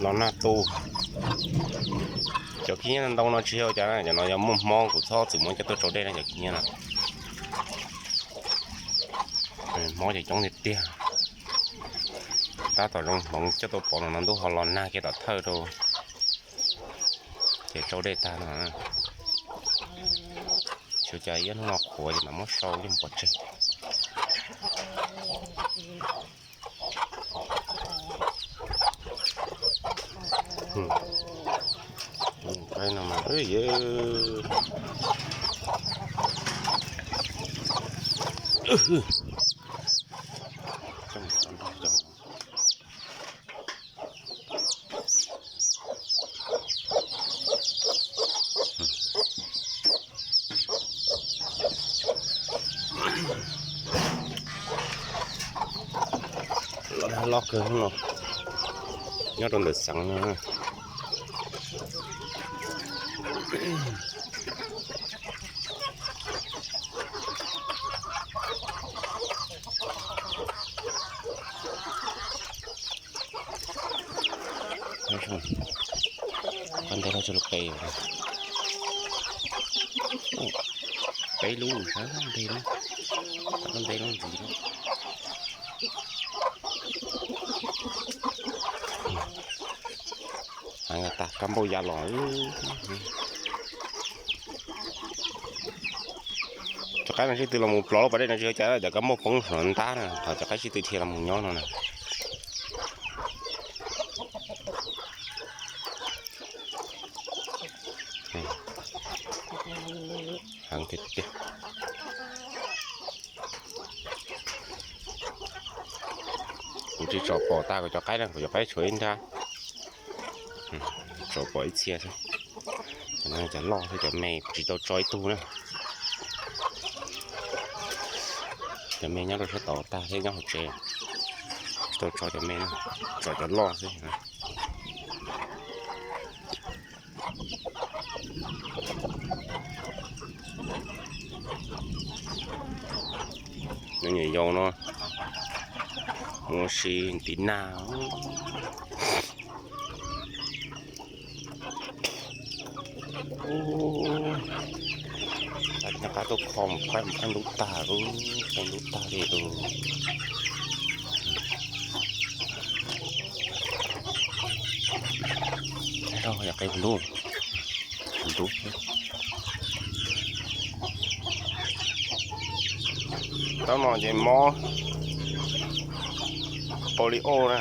Los nag tu. Cov khib nyiab ntau no tsis yog cas na, cov no yog muaj hmob kuv txhob txwm muab coj tuaj tsau dej na cov khib nyiab no. Hmob ces coob tiag tiag. Tab tom zoo hmoov coj tuaj pov no no ntuj ho los nag kiag tom thawj rau. Ces tsau dej tag no. Xyov cas ib hnub no qhuav ces mam muab sau yeej pov tseg. Qaib no mas Los dag loj kawg no, nyob rau ntawm xeev no. Qab ntev loj tsis lub qe, peb lub sab ntev lub, qab ntev lub ntxiv. Heev tas kab npauj ya los. Cov qaib no sib tw los mus plov lub pas dej no tsis yog cas, cov kab npauj poob hauv ntab na, qhov cov qaib sib tw dhia los mus nyob no na. Heev tiag tiag. Kuv tsis tsom pom tag kuv cov qaib na, kuv cov qaib tshuav ib nrab. Tsom pom ib txhia xwb. Cov no cov loj xwb, cov me tsis tau tso ib tug na. Cov me nyob rau sab tod tag thiab nyob hauv tsev. Tsis tau tso cov me na, tsom cov loj xwb. Nws nyuam yaus no mus ua si ntiv nag. Nyob qab tuaj kho mus qaib mus qaib ntub tag lub, qaib ntub tag li lub. Yog qaib ntub, ntub. Taub no ces mob polio na.